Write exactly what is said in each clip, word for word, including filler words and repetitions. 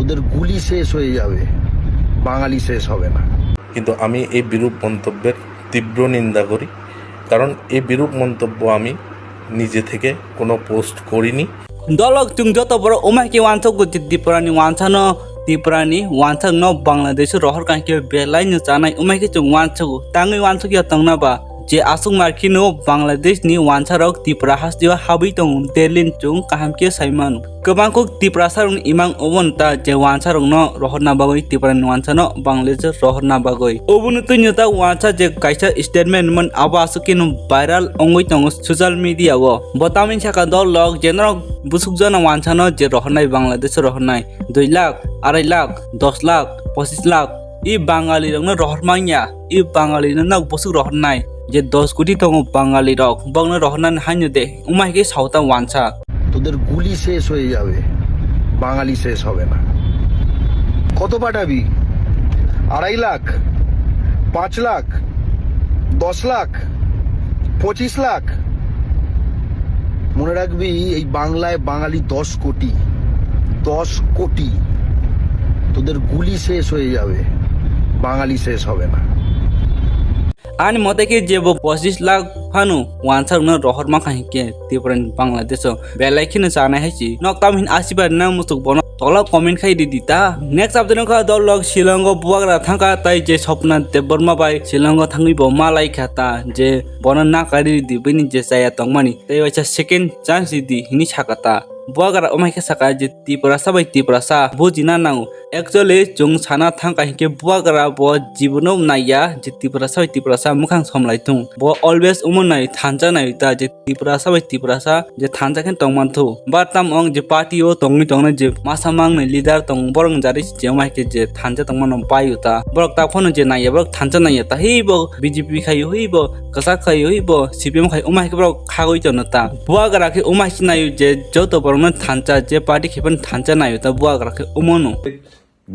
তোদের গুলি শেষ হয়ে যাবে, বাঙালি শেষ হবে না। কিন্তু আমি এই বিরূপ মন্তব্যের তীব্র নিন্দা করি, কারণ এই বিরূপ মন্তব্য আমি নিজে থেকে কোনো পোস্ট করিনি। Dolok chwng joto borok umai khe uansukgo je Tripura ni uansano, Tripura ni uansakno Bangladesh o rohor kankhe belai no chanai umai khe chwng uansukgo. Tangwi uansukya tongna ba je aswk mar kheno Bangladesh ni uansarok Tripura hasteo habwi tongo, Delhi ni chwng kaham khe sai mano. Kwbang kuk Tiprasa rokni imang obo nta je uansarokno rohorna bagwi, Tripura ni uansano Bangladesh rohorna bagwi. Obono twino ta uansa je kaisa statement man abo aswk kheno viral wngwi tongo social media o. Bo tamni saka dolok je norok bwswk jona uansano je rohornai Bangladesh rohornai dui lakh, arai lakh, dos lakh, pochis lakh. I Bangali rokno rohor manya, i Bangali no nok bwswk rohornai je dos koti tongo Bangali rok, bokno rohornani haino de, umai khe sauta uansa. তোদের গুলি শেষ হয়ে যাবে, বাঙালি শেষ হবে না। কত পাঠাবি? আড়াই লাখ, পাঁচ লাখ, দশ লাখ, পঁচিশ লাখ। মনে রাখবি, এই বাংলায় বাঙালি দশ কোটি, দশ কোটি। তোদের গুলি শেষ হয়ে যাবে, বাঙালি শেষ হবে না। Ani mote khe jebo pochis lakh phano uansarokno rohor mankha hinkhe Tripura ni Bangladesh o belai kheno chanai hai si. Nok tam hin asibar na musuk bono tola comment khai di di ta. Next update wngkha dolok Shillong o bubagra thangkha tai je Swapna Debbarma bai Shillong o thangwi bo malai kha ta je bono nakari di bini je chaya tongmani. Tei waisa second chance di hini saka ta. Bubagra omai khe saka je Tiprasa bai Tiprasa bujina nango. Actually, chwng sana thangkha hinkhe bubagra bo jibono naiya je Tiprasa bai Tiprasa mwkhang somlai thung. Bo always omo nai thansa nai ta je Tiprasa bai Tiprasa je thansa khe tongmanthu. But tam ong je party o tongwi tongnai je masa mangnai leader tong borok jari se chengma hai khe je thansa tongmano bai uta. Borok ta phano je naiya borok thansa naiya ta hei bo B J P khai hei bo kwchak khai hei bo C P M khai omo hai khe borok khagwi tono ta. Bubagra khe omo hai se naio je joto borokno thansa je party khe phano thansa naio ta bubagra khe omono.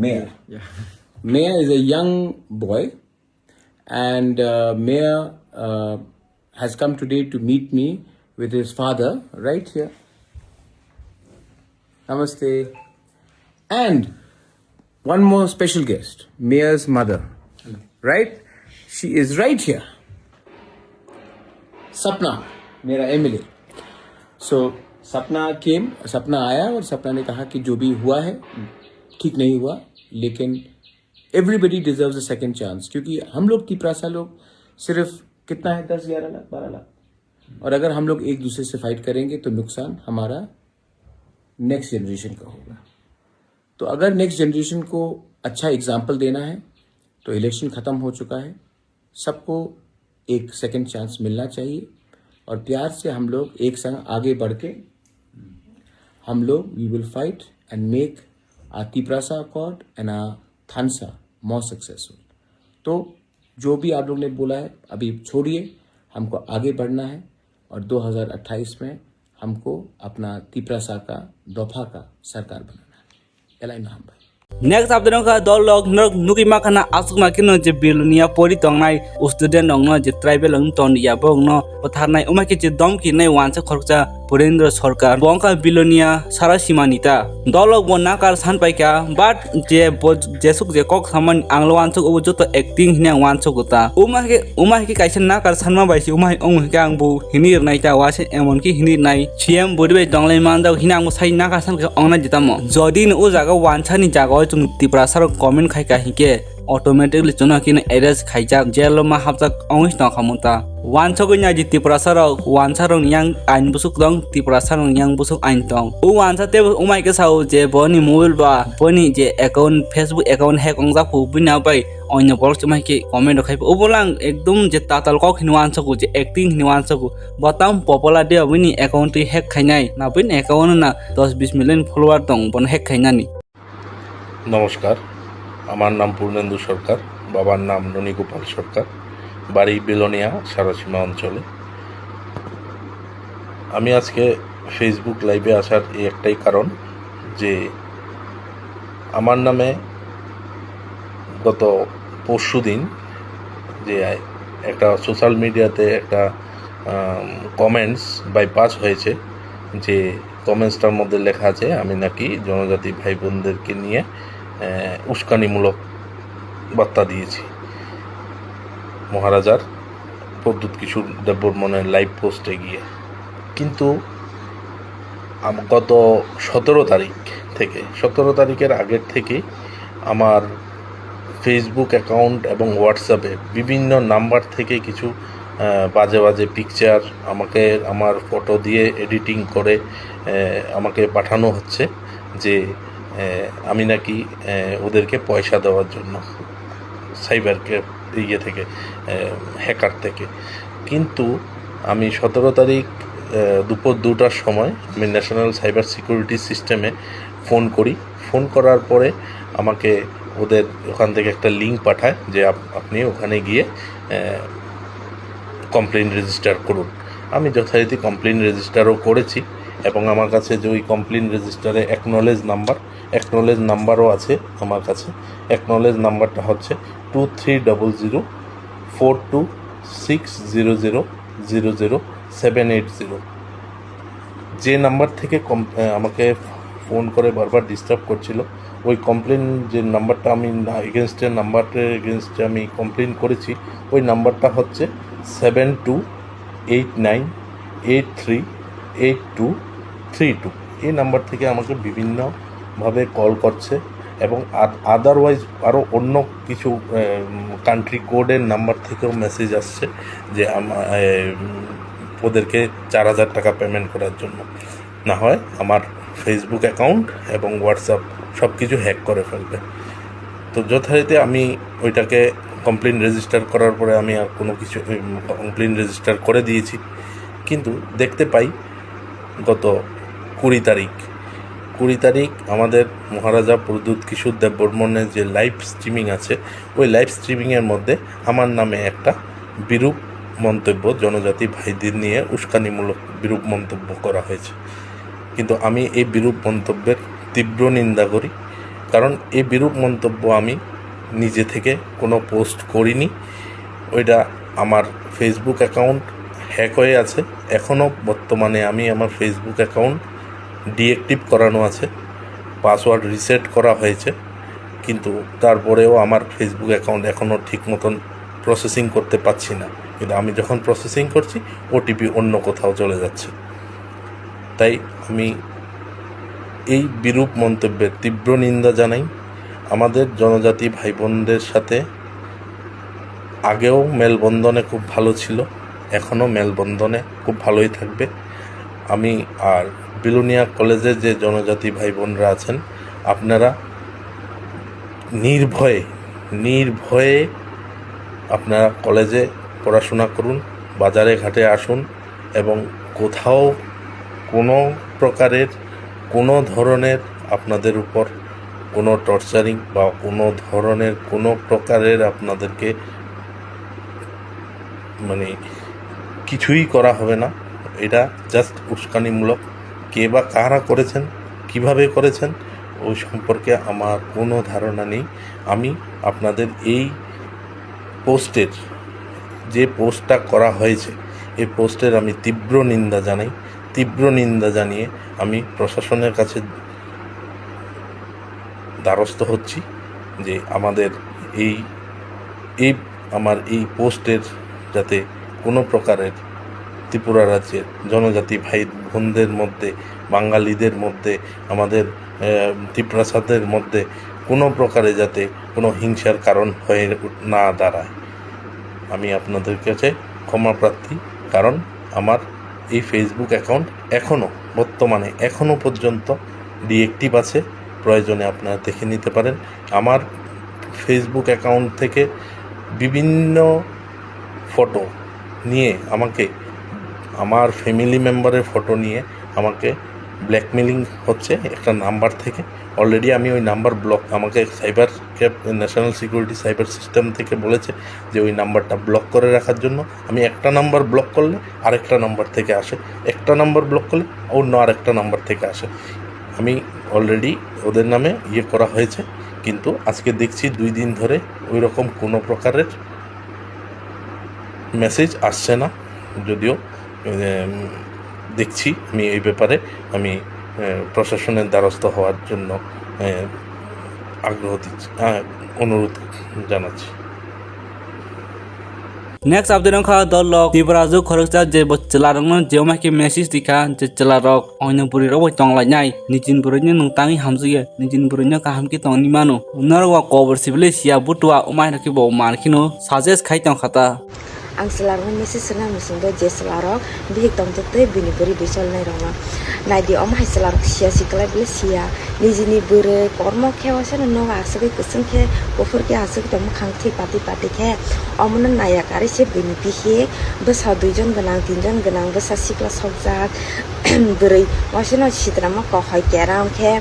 Mayor. Yeah. Mayor is a young boy, and uh, Mayor uh, has come today to meet me with his father right here. Namaste. And one more special guest, Mayor's mother, right? She is right here. Sapna, मेरा M L A. So सपना केम सपना आया और सपना ने कहा कि जो भी हुआ है ठीक नहीं हुआ, लेकिन everybody deserves a second chance, क्योंकि हम लोग तिपरासा लोग सिर्फ कितना है, दस ग्यारह लाख, बारह लाख, और अगर हम लोग एक दूसरे से फाइट करेंगे तो नुकसान हमारा नेक्स्ट जनरेशन का होगा। तो अगर नेक्स्ट जनरेशन को अच्छा एग्जाम्पल देना है तो इलेक्शन ख़त्म हो चुका है, सबको एक सेकंड चांस मिलना चाहिए और प्यार से हम लोग एक संग आगे बढ़ के हम लोग we will fight and make our Tiprasa Accord and our Thansa more successful। तो जो भी आप लोग ने बोला है अभी छोड़िए, हमको आगे बढ़ना है और दो हज़ार अट्ठाईस में हमको अपना तिपरासा का दोफा का सरकार बनाना है। Elai Maham bhai। Next update wngkha dolok norok nugwi makhana aswkma kheno je Bilonia pori tongnai student rokno je tribal rokno toniya borokno bwtharnai, omo khe je domki nai uansa khoroksa Purendra Sarkar, bo wngkha Bilonia sara simani ta. Dolok bo nakar san paikha, but je bo jesuk je kok samani ang lo uansuk obo joto acting hini ang uansuk ta. Uma khe, uma khe kaisa nakar sanma bai se uma hai ong khe ang bo hini rwnai ta, wa se emon khe hini rwnai C M body bai tonglai manjak hini ang bo sai nakar san khe ongna jitamo. Jodi no o jaga uansani jaga o chwng Tiprasa rok comment khai ka hinkhe automatically chwngno khe arrest khaijak, jail o ma hapjak ongwi tong kha mung ta. Uansugwi nai di Tiprasa rok, uansa rok ni yang ain busuk tong, Tiprasa rok ni yang busuk ain tong. O uansa tebo umai khe sao je boni mobile ba boni je account, Facebook account hack wngjak phu, bini abo bai onyo borok chumai khe comment rok khai phu. Obo lang ekdom je tatal kok hino uansugo, je acting hino uansugo. Bo tam popular de bini account twi hack khainai, na bini account na dos bis million follower tong, bono hack khainani. নমস্কার, আমার নাম পূর্ণেন্দু সরকার, বাবার নাম ননীগোপাল সরকার, বাড়ি বিলোনিয়া সারাসীমা অঞ্চলে। আমি আজকে ফেসবুক লাইভে আসার এই একটাই কারণ যে আমার নামে গত পরশু দিন যে একটা সোশ্যাল মিডিয়াতে একটা কমেন্টস বাইপাস হয়েছে, যে কমেন্টসটার মধ্যে লেখা আছে আমি নাকি জনজাতি ভাই বোনদেরকে নিয়ে, আহ, উস্কানিমূলক বার্তা দিয়েছি মহারাজার প্রদ্যুৎ কিশোর দেববর্মনের লাইভ পোস্টে গিয়ে। কিন্তু আম-, গত সতেরো তারিখ থেকে, সতেরো তারিখের আগের থেকেই আমার Facebook অ্যাকাউন্ট এবং WhatsApp-এ বিভিন্ন নাম্বার থেকে কিছু, আহ, বাজে বাজে পিকচার, আমাকে আমার ফটো দিয়ে এডিটিং করে, আহ, আমাকে পাঠানো হচ্ছে যে, আহ, আমি নাকি, আহ, ওদেরকে পয়সা দেওয়ার জন্য সাইবার ক্যাফ ইয়ে থেকে, আহ, হ্যাকার থেকে। কিন্তু আমি সতেরো তারিখ, আহ, দুপুর দুটার সময় আমি ন্যাশনাল সাইবার সিকিউরিটি সিস্টেমে ফোন করি। ফোন করার পরে আমাকে ওদের ওখান থেকে একটা লিংক পাঠায় যে আপ-, আপনি ওখানে গিয়ে, আহ, কমপ্লেন রেজিস্টার করুন। আমি যথারীতি কমপ্লেন রেজিস্টারও করেছি এবং আমার কাছে যে ওই কমপ্লেন রেজিস্টারে অ্যাকনোলেজ নাম্বার, অ্যাকনোলেজ নাম্বারও আছে আমার কাছে। অ্যাকনোলেজ নাম্বারটা হচ্ছে two three double zero four two six zero zero zero zero seven eight zero. যে নাম্বার থেকে কম-, আহ, আমাকে ফোন করে বারবার ডিস্টার্ব করছিল, ওই কমপ্লেন যে নাম্বারটা আমি না-, এগেনস্টে, নাম্বারের এগেনস্টে আমি কমপ্লেন করেছি, ওই নাম্বারটা হচ্ছে seven two eight nine eight three eight two three two. এই নাম্বার থেকে আমাকে বিভিন্নভাবে কল করছে এবং আদ-, আদারওয়াইজ আরও অন্য কিছু, আহ, কান্ট্রি কোডের নাম্বার থেকেও মেসেজ আসছে যে আমা-, এ, উম, ওদেরকে চার হাজার টাকা পেমেন্ট করার জন্য, না হয় আমার Facebook অ্যাকাউন্ট এবং WhatsApp সব কিছু হ্যাক করে ফেলবে। তো যথারীতি আমি ওইটাকে কমপ্লেন রেজিস্টার করার পরে আমি আর কোনো কিছু, উম, কমপ্লেন রেজিস্টার করে দিয়েছি। কিন্তু দেখতে পাই গত কুড়ি তারিখ, কুড়ি তারিখ আমাদের মহারাজা প্রদ্যুৎ কিশোর দেববর্মনের যে লাইভ স্ট্রিমিং আছে, ওই লাইভ স্ট্রিমিংয়ের মধ্যে আমার নামে একটা বিরূপ মন্তব্য, জনজাতি ভাইদের নিয়ে উস্কানিমূলক বিরূপ মন্তব্য করা হয়েছে। কিন্তু আমি এই বিরূপ মন্তব্যের তীব্র নিন্দা করি, কারণ এই বিরূপ মন্তব্য আমি নিজে থেকে কোনো পোস্ট করিনি। ওইটা আমার Facebook অ্যাকাউন্ট হ্যাক হয়ে আছে। এখনও বর্তমানে আমি আমার Facebook অ্যাকাউন্ট ডিঅ্যাক্টিভ করানো আছে, পাসওয়ার্ড রিসেট করা হয়েছে, কিন্তু তারপরেও আমার Facebook অ্যাকাউন্ট এখনও ঠিক মতন প্রসেসিং করতে পারছি না। কিন্তু আমি যখন প্রসেসিং করছি, ওটিপি অন্য কোথাও চলে যাচ্ছে। তাই আমি এই বিরূপ মন্তব্যের তীব্র নিন্দা জানাই। আমাদের জনজাতি ভাই বোনদের সাথে আগেও মেলবন্ধনে খুব ভালো ছিল, এখনও মেলবন্ধনে খুব ভালোই থাকবে। আমি আর বিলোনিয়া কলেজে যে জনজাতি ভাই বোনরা আছেন, আপনারা নির্ভয়ে, নির্ভয়ে আপনারা কলেজে পড়াশোনা করুন, বাজারে ঘাটে আসুন এবং কোথাও কোনো প্রকারের, কোনো ধরনের আপনাদের উপর কোনো টর্চারিং বা কোনো ধরনের কোনো প্রকারের আপনাদেরকে মানে কিছুই করা হবে না। এটা জাস্ট উস্কানিমূলক। কে বা কারা করেছেন, কিভাবে করেছেন, ওই সম্পর্কে আমার কোনো ধারণা নেই। আমি আপনাদের এই পোস্টের, যে পোস্টটা করা হয়েছে, এই পোস্টের আমি তীব্র নিন্দা জানাই। তীব্র নিন্দা জানিয়ে আমি প্রশাসনের কাছে দ্বারস্থ হচ্ছি যে আমাদের এই, এই, আমার এই পোস্টের যাতে কোনো প্রকারের ত্রিপুরা রাজ্যের জনজাতি ভাই বোনদের মধ্যে, বাঙালিদের মধ্যে, আমাদের, আহ, তিপ্রাসাদের মধ্যে কোনো প্রকারে যাতে কোনো হিংসার কারণ হয়ে উঠ-, না দাঁড়ায়। আমি আপনাদের কাছে ক্ষমা প্রার্থী, কারণ আমার এই Facebook অ্যাকাউন্ট এখনও, বর্তমানে এখনও পর্যন্ত ডিঅ্যাক্টিভ আছে। প্রয়োজনে আপনারা দেখে নিতে পারেন। আমার Facebook অ্যাকাউন্ট থেকে বিভিন্ন ফটো নিয়ে আমাকে, আমার ফ্যামিলি মেম্বারের ফটো নিয়ে আমাকে ব্ল্যাকমেলিং হচ্ছে একটা নাম্বার থেকে। অলরেডি আমি ওই নাম্বার ব্লক, আমাকে cyber cap, national security cyber system থেকে বলেছে যে ওই নাম্বারটা ব্লক করে রাখার জন্য। আমি একটা নাম্বার ব্লক করলে আরেকটা নাম্বার থেকে আসে, একটা নাম্বার ব্লক করলে অন্য আরেকটা নাম্বার থেকে আসে। আমি অলরেডি ওদের নামে ইয়ে করা হয়েছে, কিন্তু আজকে দেখছি দুই দিন ধরে ওই রকম কোনো প্রকারের মেসেজ আসছে না। যদিও, উম, দেখছি, আমি এই ব্যাপারে আমি আহ, প্রশাসনের দ্বারস্থ হওয়ার জন্য আহ, আগ্রহ দিচ্ছি, আহ, অনুরোধ জানাচ্ছি। Next update wngkha dolok Tiprajwk khoroksa je bo chwlarokno jemai khe message rikha je chwlarok oino bwrwirok bai tonglainai, nijini bwrwino nwng tangwi hamjakya, nijini bwrwino kaham khe tongwi mano. Norok ba kobor sibile siya butua, omaino khe bo man kheno suggest khai tongkha ta. Ang chwlarokno message rwna muchungo je chwlarok bihik tongtwtwi bini bwrwi bisolnairokno. Naidi omo hai chwlarok siya si kwlai bwle siya. Nijini bwrwi kormo khe waisano nogo aswkwi kwchwng khe kuphur khe aswkwi tong mwkhang thwi patwi patwi khe. Omono naiya karwi se bini bihik bwsa duijon gwnang tinjon gwnang bwsa sikla sokjak bwrwi waisano sitrama kok hai keram khe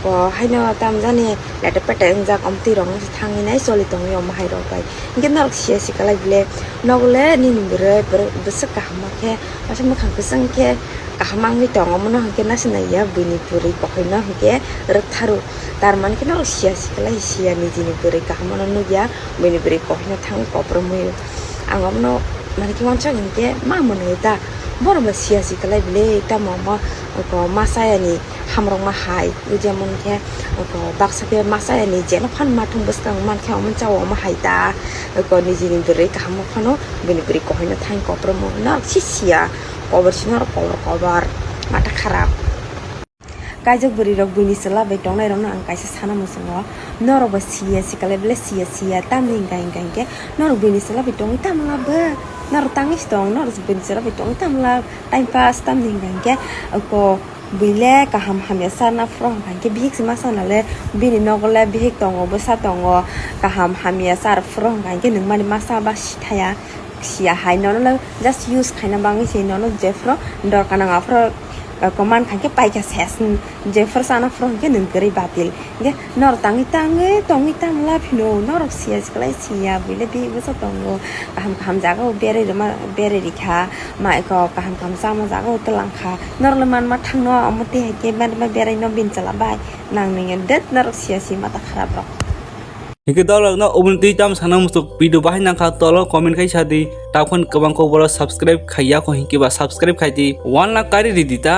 ko haino tamjani lete pete wngjak omtwi rokno se thangwi nai choli tongwi omo hai rok bai. Hinkhe norok siya si kwlai bile, nogo le nini bwrwi, bwrwi bwswk kaham ma khe, masa mwkhang kwchwng khe kaham wngwi tongo, omono hinkhe nasi naiya buini bwrwi kohoino hinkhe rwktharu. Tar mani khe norok siya si kwlai, siya nijini bwrwi kaham no nukya, buini bwrwi kohoino thangwi koprwmwi. Ang omono mani khe wansok hinkhe ma mwnwi ta, borok bo siya si kwlai bile, tamo omo ko ma chayani hamrokma hai, jemon khe ko baksa khe ma chayani jeno phano mathung bwskang man khe omo chao omo hai ta, ko nijini bwrwi kaham phano bini bwrwi kohoino thang koprwmo norok si siya, kobor si norok kobor kobor mata kharap. Kaijak bwrwi rok buini chwla bai tongnai rokno ang kaisa sana muchungo, norok bo siya si kwlai bele siya siya tamni hinkha hinkha hinkhe norok buini chwla bai tongwi tamla bo, norok tangwi si tong, norok buini chwla bai tongwi tamla time pass tamni hinkha hinkhe ko Buile kaham hamya sana phuru hwnkha hinkhe bihik se ma sana le, bini nogo le bihik tongo, bwsa tongo, kaham hamya char phuru hwnkha hinkhe nwng mani masa ba si thaya, siya hai nono le just use khaina bangwi se nono jephuru dorkar nang aphuru, eh, ko mankha hinkhe paikha ses, jephuru sana phuru hinkhe nwng kwrwi batil. Hinkhe norok tangwi tangwi tongwi tamla phino norok siya siklai siya buile bihik bwsa tongo, kaham kaham jaga o berai rwma berai rikha. Ma eko kaham kaham chama jaga o twlang kha. Norok le manma thangno omo twi hai khe manma berai no bini chwla bai nang nungya det norok siya si mata kharap rok. Hinkhe dolok no oboni twi tam sana musuk video bahai nang kha tolo comment khai sa di. Takhon kwbang kok borok subscribe khaiya kho hinkhe ba subscribe khai di. One lakh kari ridi ta.